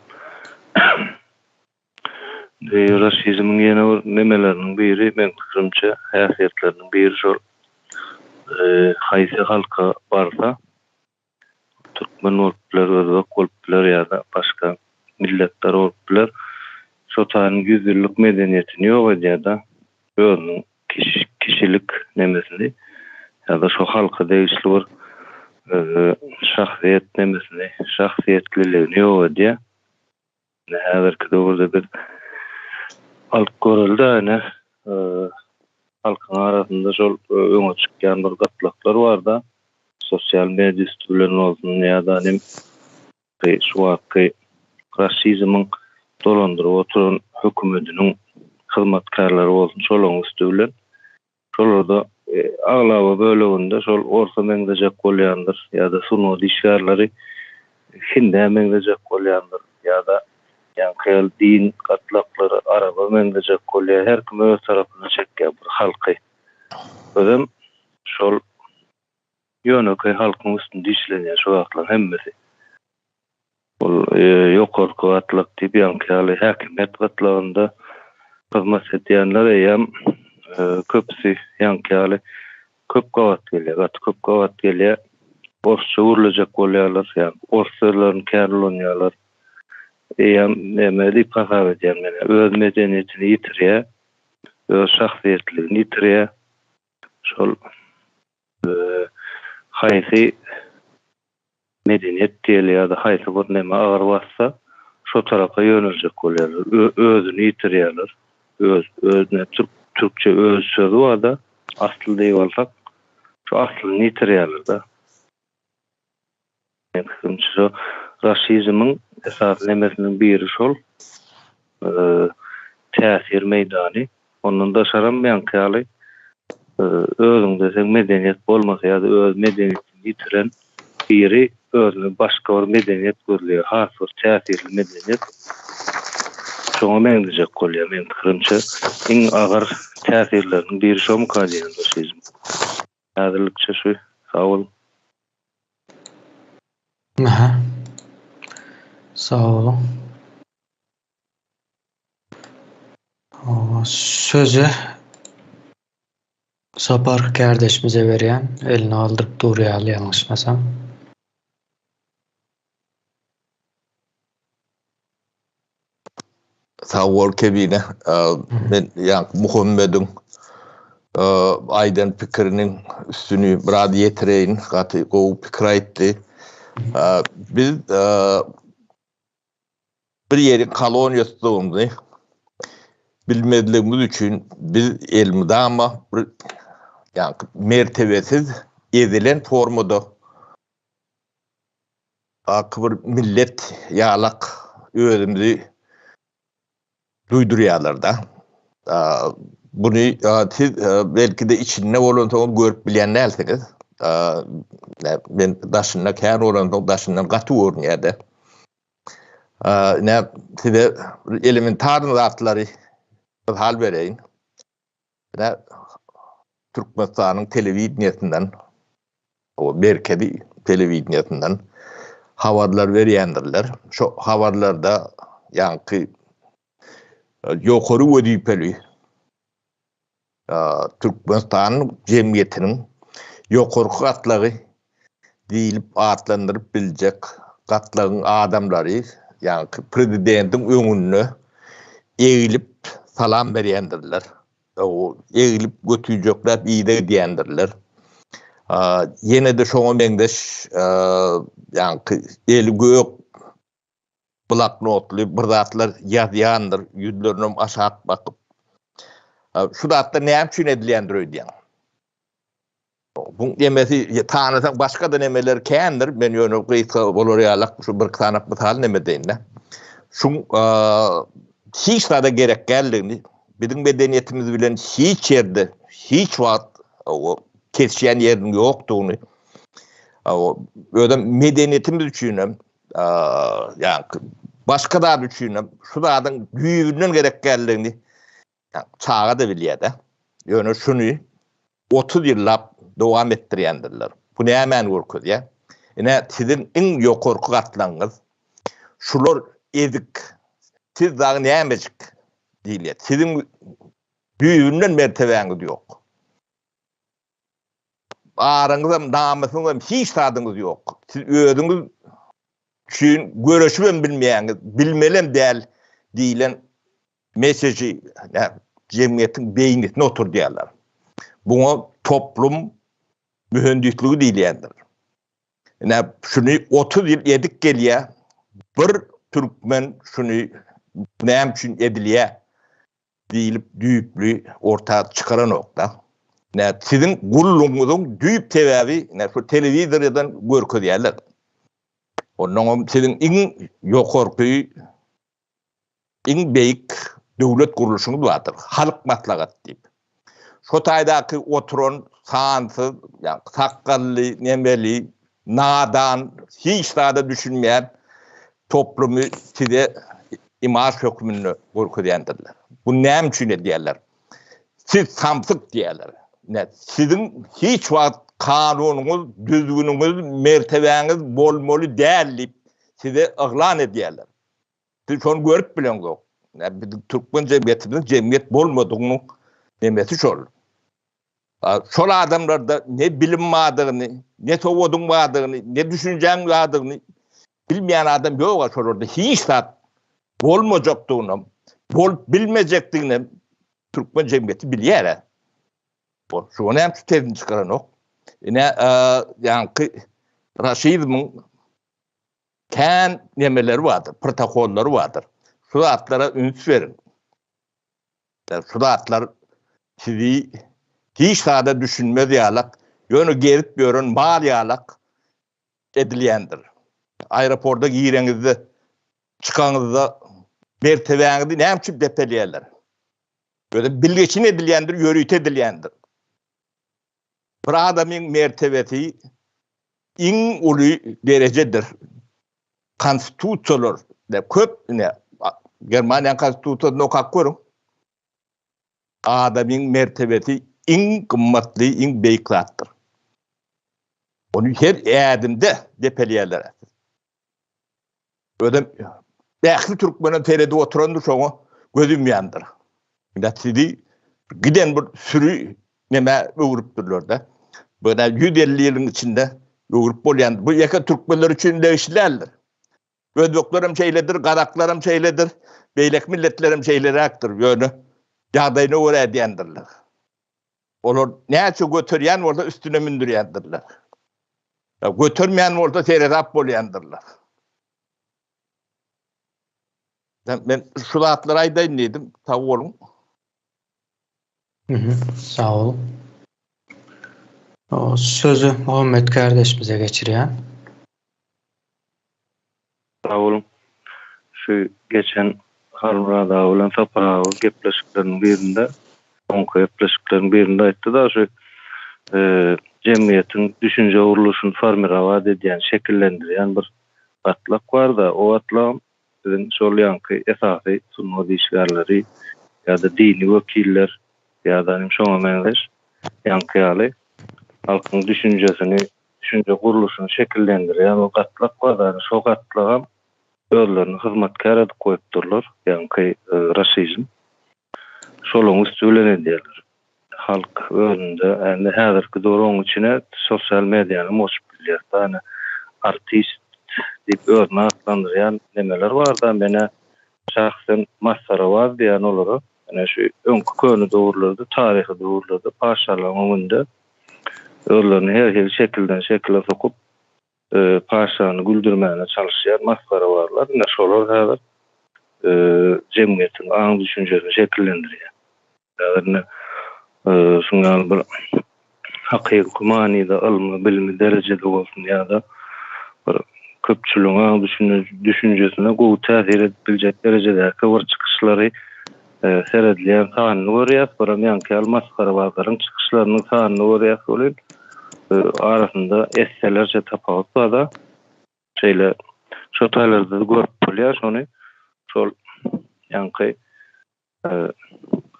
Rasizmiň ýene bir nemeleriniň biri, meň pikirimçe, häsiýetleriniň biri şol, haýsy halka barsa, Türkmen bolup biler, özbek bolup biler ýa-da başga milletler bolup biler. Şo taýynyň ýüzýyllyk medeniýetini ýok edýär-de, özüniň kişilik nemesini ýa-da şo halka degişli bir şahsyýet nemesini, şahsyýetliligini ýok edýär. Ine häzirki döwürde biz alyp göreli-dä ine halkyň arasynda şol öňe çykýan bir gatlaklar bar-da, sosial media üsti bilen bolsun ýa-da nem şu wagtky rasizmiň dolandyryp oturan hökümediniň hyzmatkärleri bolsun şolaryň üsti bilen Şolarda aglaba böleginde şol orsa meňzejek bolýandyr ýa-da sungat işgärleri hindä meňzejek bolýandyr ýa-da ýaňky ýaly din gatlaklary araba meňzejek bolýar. Her kim öz tarapyna çekýär bir halky. Özem şol ýönekeý halkyň üstünde işlenýär şu wagtlaryň hemmesi. Ol ýokarky gatlak diýip, ýaňky ýaly häkimiýet gatlagynda hyzmat edýänler eýýäm köpüsi ýaňky ýaly köp gabat gelýär, gaty köp gabat gelýär. Orsça gürlejek bolýarlar, ýa ors sözlerini kän ulanýarlar. Eýýäm näme diýip hasap edýän men, öz medeniýetini ýitirýär, öz şahsyýetligini ýitirýär. Şol haýsy medeniýet diýeli ýa-da haýsy bir neme agyr bassa, şo tarapa ýöneljek bolýarlar. Özüni ýitirýärler. Öz, özüne türk, türkçe öz sözi bar-da, asly diýip alsak, şo aslyny ýitirýärler-de. Meň pikirimçe şo raşizmiň esasy nemesiniň biri şol. Täsir meýdany. Ondan daşaram ýaňky ýaly özüňde seň medeniýet bolmasa ýa-da öz medeniýetini ýitiren biri özüne başga bir medeniýet gözleýär, has bir täsirli medeniýet. Şoňa meňzejek bolýar meň pikirimçe iň agyr täsirleriniň biri şomyka diýýän raşizm. Häzirlikçe şu. Sag boluň. Aha. Sag boluň. Sözi. Sapar kärdeşimize berýän, elini galdyryp dur ýaly ýalňyşmasam. Sag bol Kebine. Men ýaňky Muhammediň aýdan pikiriniň üstüni biraz ýetireýin. Gaty gowy pikir aýtdy. Biz bir ýeri koloniýasydygymyzy bilmezligimiz üçin biz elmydama bir ýaňky mertebesiz ezilen formada Aky bir millet ýalak özümizi duýdurýarlar-da. Buny siz belki-de içinde bolansoňyz görüp bilýän dälsiňiz. Men daşynda kän bolansoň daşyndan gaty görünýär-de. Ine size elementarny zatlary mysal bereýin. Ine Türkmenistanyň telewideniýesinden o merkezi telewideniýesinden habarlar berýändirler. Şo habarlarda ýaňky ýokary wezipeli Türkmenistanyň jemgyýetiniň ýokarky gatlagy diýlip atlandyryp biljek gatlagyň adamlary ýaňky prezidentiň öňünde eglip salam berýändirler. Eglip götüjekläp yza gidýändirler. Ýene-de şoňa meňzeş ýaňky eli gök bloknotly bir zatlar ýazýandyr, ýüzlerinem aşak bakyp. Şu zatlar näme üçin edilýändir öýdýäň? Bu nemesi tanasaň başga-da nemeler kändir. Men ýöne gysga bolar ýalak şu bir sanak mysal neme deýin-de. Şuň hiç zada gerek däldigini, biziň medeniýetimiz bilen hiç ýerde, hiç wagt kesişýän ýeriniň ýokdugyny, özem medeniýetimiz üçin hem, ýa başga zat üçin hem şu zadyň düýbünden gerek däldigini Çaga-da bilýär-de. Ýöne şuny 30 ýyllap dowam etdirýändirler. Bu nämäni görkezýär? Ine, siziň iň ýokarky gatlagyňyz, şular ezik, siz dagy nämejik diýilýär. Siziň düýbünden mertebäňiz ýok. Aryňyzam, namysyňyzam, hiç zadyňyz ýok. Siz özüňiz üçin göreşibem bilmeýäňiz, bilmelem däl diýlen meseji jemgyýetiň beýnisine oturdýarlar. Buňa toplum mühendisligi diýilýändir. Ine, şuny 30 ýyl edip gelýär. Bir türkmen şuny näme üçin edilýär diýlip düýpli orta çykaranok-da. Ine, siziň gullugyňyzyň düýp sebäbi ine şu telewizordan görkezýärler. Onnoňam siziň iň ýokarky iň beýik döwlet gurluşyňyz bardyr, Halk Maslahaty diýip. Şo taýdaky oturan sansyz, ýa sakgally, nemeli, nadan, hiç zada düşünmeýän toplumy size imaž hökmünde görkezýändirler. Bu näme üçin edýärler? Siz samsyk diýýärler. Ine, siziň hiç wagt kanunyňyz, düzgüniňiz, mertebäňiz bolmaly däl diýip size yglan edýärler. Siz şony görüp bileňzok. Biziň türkmen jemgyýetimiziň jemgyýet bolmadygynyň nemesi şol. Şol adamlarda ne bilim bardygyny, ne sowadyň bardygyny, ne düşünjäň bardygyny bilmeýän adam ýok şolarda hiç zat bolmajakdygynam, bolup bilmejekdiginem türkmen jemgyýeti bilýär. Şuňa näme üçin sesini çykaranok? Ine, ýaňky raşizmiň kän nemeleri bardyr, protokollary bardyr. Şu zatlara üns beriň. Şu zatlar sizi hiç zada düşünmez ýalak, ýöne gezip ýören mal ýalak edilýändir. Aeroporta gireňizde, çykaňyzda mertebäňizi näme üçin depeleýärler? Özem bilgeşin edilýändir, ýörite edilýändir. Bir adamyň mertebesi iň uly derejedir. Konstitusiýalar köp ine Germaniýanyň konstitusiýasyny okap görüň. Adamyň mertebesi iň gymmatly, iň beýik zatdyr. Ony her ädimde depeleýärler. Özem ähli türkmene seredip oturandyr şoňa göz ýumýandyr. Ine sizi giden bir süri. nämä öwrüpdirler-de. Bu 150 ýylyň içinde öwrüp bolýan. Bu ýeke türkmenler üçin degişli däldir. Özbekler hem şeýledir, gazaklar hem şeýledir, beýleki milletler hem şeýleräkdir. Ýöne ýagdaýyna görä edýändirler. Olar näçe göterýän bolsa üstüne mündürýändirler. Götermeýän bolsa seresap bolýandyrlar. Men şu zatlary aýdaýyn diýdim. Sag boluň. Sag boluň. Sözi Muhammet kardeşimize geçirýän. Sag boluň. Şu geçen Halmyrat aga bilen Sapar aga gepleşikleriniň birinde, soňky gepleşikleriň birinde aýtdy-da şu jemgyýetiň düşünje gurluşyny formirowat edýän, şekillendirýän bir gatlak bar-da, o gatlagam biziň şol ýaňky esasy sungat işgärleri ýa-da dini wekiller ýa-da şoňa meňzeş ýaňky ýaly halkyň düşünjesini, düşünje gurluşyny şekillendirýän o gatlak bar ýagny şo gatlagam özlerini hyzmatkär edip goýupdyrlar, ýaňky rasizm. Şolaryň üsti bilen edýärler. Halk özünde indi häzirki döwür oň içine sosial mediany goşup bilýär. Ýagny artist diýip özüni atlandyrýan nemeler barda menä şahsen masgarabaz diýýän olara. Ine şu öňki köne döwürlerde taryhy döwürlerde paşalaryň öňünde özlerini her hili şekilden şekile sokup paşany güldürmäne çalyşýan masgarabazlar ine şolar häzir jemgyýetiň aň-düşünjesini şekillendirýär. Häzir ine şuň ýaly bir hakyky manyda ylmy, bilimi derejede bolsun ýa-da bir köpçüligiň aň-düşünjesine gowy täsir edip biljek derejedäki bir çykyşlary seredilýän sanyny görýäs, birem ýaňky ýaly masgarabazlaryň çykyşlarynyň sanyny görýäs welin, arasynda esselerçe tapawut bar-da. Şeýle şo taýlarda-da görüp bolýar şony. Şol ýaňky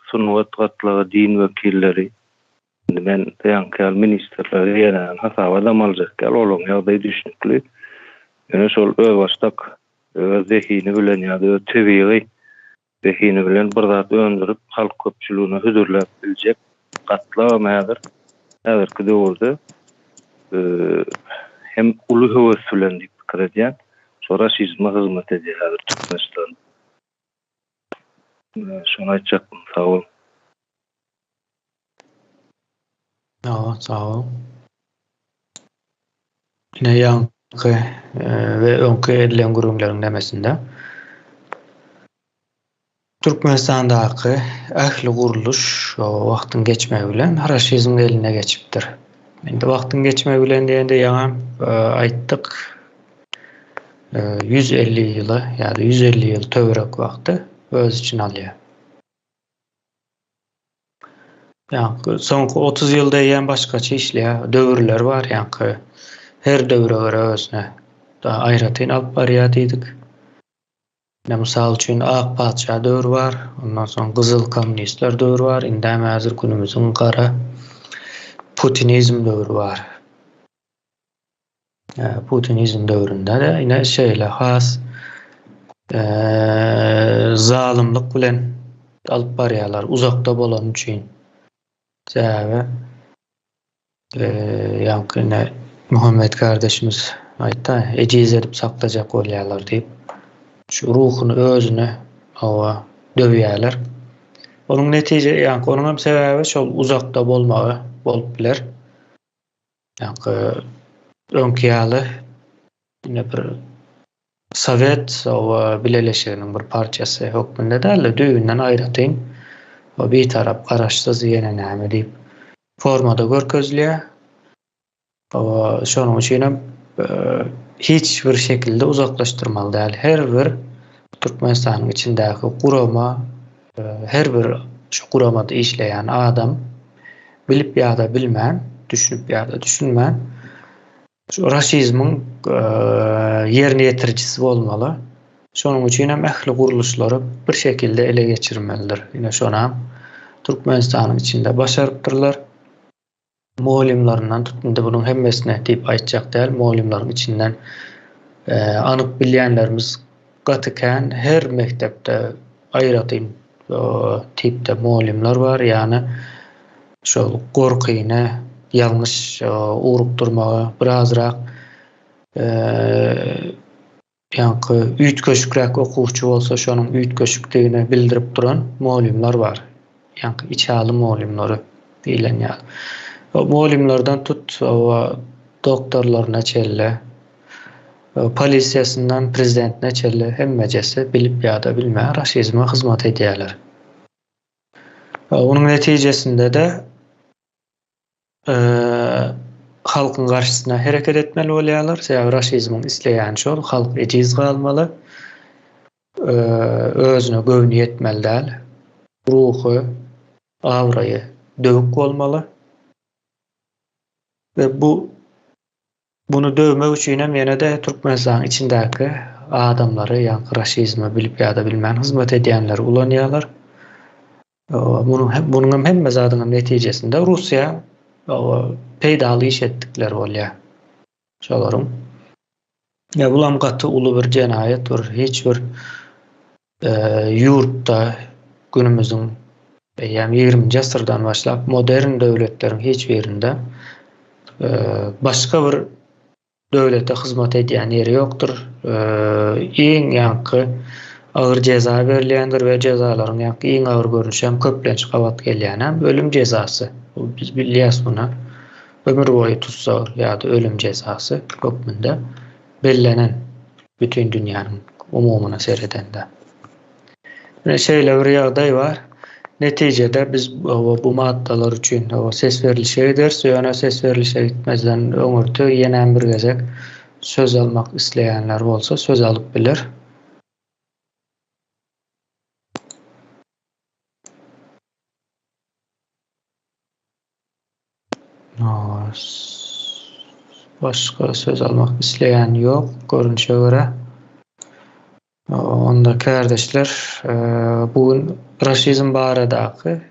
sungat gatlagy, din wekilleri, indi men ýaňky ýaly ministrleri ýene hasaba-dam aljak däl, olaryň ýagdaýy düşnükli. Ýöne şol özbaşdak öz zehini bilen ýa-da öz tebigy Zehini bilen bir zat öndürip, halk köpçüligine hödürläp biljek gatlagam häzir, häzirki döwürde hem uly höwes bilen diýip pikir edýän, şo raşizme hyzmat edýär häzir Türkmenistanda. Şony aýtjakdym. Sag boluň. Sag boluň. Ine ýaňky we öňki edilen gürrüňleriň nemesinde Türkmenistandaky ähli gurluş wagtyň geçmegi bilen raşizmiň eline geçipdir. Indi wagtyň geçmegi bilen diýende ýaňam aýtdyk 150 ýyla ýa-da 150 ýyl töwerek wagty öz içine alýar. Ýaňky soňky 30 ýylda eýýäm başgaça işleýär. Döwürler bar ýaňky. Her döwre görä özüne aýratyn alyp barýar diýdik. Ine mysal üçin Ak patyşa döwri bar, ondan soň gyzyl kommunistler döwri bar, indem häzir günümiziň gara putinizm döwri bar. Putinizm döwründe-de ine şeýle has zalymlyk bilen alyp barýarlar uzakda bolany üçin. Sebäbi ýaňky ine Muhammet kardeşimiz aýtdy, ejiz edip saklajak bolýarlar diýip. Şu ruhuny özüne hawa döwýärler. Onuň netije ýaňky onuň hem sebäbi şol uzakda bolmagy bolup biler. Ýaňky öňki ýaly ine bir Sowet bileleşiginiň bir parçasy hökmünde däl-de, düýbünden aýratyn we bitarap, garaşsyz ýene näme diýip formada görkezilýär. Şonuň üçin hem hiç bir şekilde uzaklaşdyrmaly däl. Her bir Türkmenistanyň içindäki gurama, her bir şu guramada işleýän adam bilip ýa-da bilmän, düşünip ýa-da düşünmän şu rasizmiň ýerine ýetirijisi bolmaly. Şonuň üçin hem ähli gurluşlary bir şekilde ele geçirmelidir. Ine şonam Türkmenistanyň içinde başarypdyrlar. Mugallymlaryndan tut indi bunuň hemmesine diýip aýtjak däl, mugallymlaryň içinden anyk bilýänlerimiz gaty kän. Her mekdepde aýratyn tipde mugallymlar bar, ýagny. Şol gorkyny ýalňyş ugrukdurmagy birazrak ýaňky üýtgeşikräk okuwçy bolsa şonuň üýtgeşikdigini bildirip duran mugallymlar bar. Ýaňky içaly mugallymlary diýlen ýaly. O mugallymlardan tut doktorlaryna çenli, polisiýasyndan prezidentine çenli hemmejesi bilip ýa-da bilmän raşizme hyzmat edýärler. Onuň netijesinde-de halkyň garşysyna hereket etmeli bolýarlar. Sebäbi raşizmiň isleýäni şol, halk ejiz galmaly, özüne göwni ýetmeli däl, ruhy, abraýy döwük bolmaly. We bu Muny döwmek üçinem ýene-de Türkmenistanyň içindäki adamlary, ýaňky raşizme bilip ýa-da bilmän hyzmat edýänleri ulanýarlar. Munuň munuňam hemme zadyňam netijesinde Russiýa peýdaly iş etdikleri bolýar. Şolaryň. Ýa bulam gaty uly bir jenaýat bir hiç bir ýurtda günümiziň eýýäm ýigriminji asyrdan başlap modern döwletleriň hiç birinde başga bir döwlete hyzmat edýän ýeri ýokdur. Iň ýaňky agyr jeza berilýändir we jezalaryň ýaňky iň agyr görnüşi hem köplenç gabat gelýän hem ölüm jezasy. Biz bilýäs muny. Ömür boýy tussag ýa-da ölüm jezasy hökmünde bellenen bütin dünýäniň umumyna seredende. Ine şeýle bir ýagdaý bar. Netijede biz bu maddalar üçin ses berlişe gideris. Ýöne ses berlişe gitmezden öňürti ýenäm bir gezek söz almak isleýänler bolsa söz alyp biler. Başga söz almak isleýän ýok görnüşe görä. Onda kärdeşler, bu gün raşizm baradaky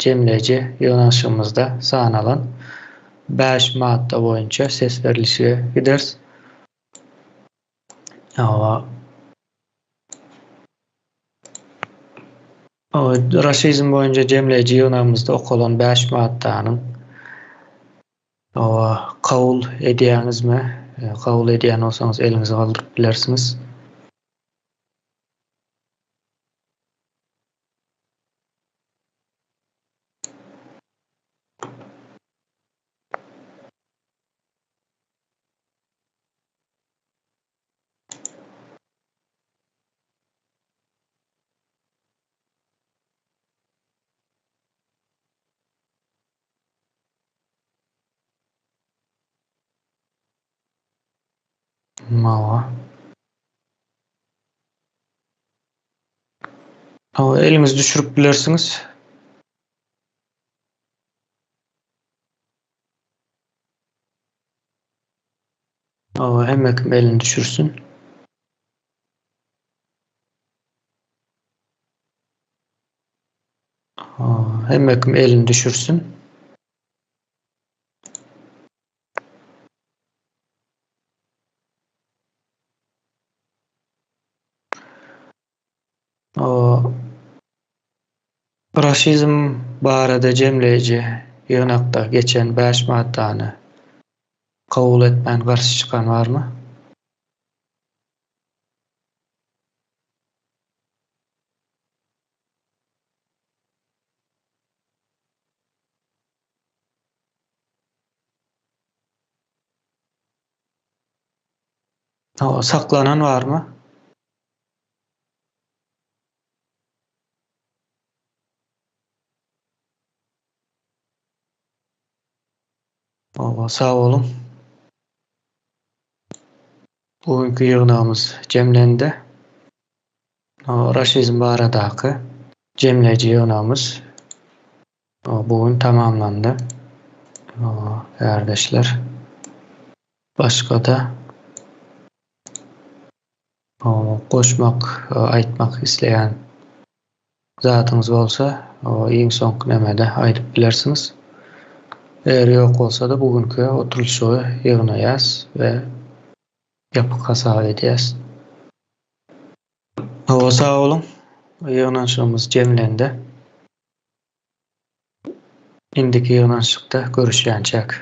jemleýji ýygnanyşygymyzda sanalan bäş madda boýunça ses berlişige gideris. Raşizm boýunça jemleýji ýygnagymyzda okalan bäş maddanyň kabul edýäňizmi? Kabul edýän bolsaňyz eliňizi galdyryp bilersiňiz. Hawa. Hawa, eliňizi düşürip bilersiňiz. Hawa, hemme kim elini düşürsin. Hemme kim elini düşürsin. Raşizm barada jemleýji ýygnakda geçen bäş maddany kabul etmän garşy çykan barmy? Saklanan barmy? Hawa, sag boluň. Bu günki ýygnagymyz jemlendi. Raşizm baradaky jemleýji ýygnagymyz bu gün tamamlandy. Kärdeşler, başga-da goşmak, aýtmak isleýän zadyňyz bolsa, iň soňky nemede aýdyp bilersiňiz. Eger ýok bolsa-da bu günki oturylyşygy ýygnaýas we ýapyk hasap edýäs. Hawa, sag boluň. Ýygnanyşygymyz jemlendi. Indiki ýygnanyşykda görüşýänçäk.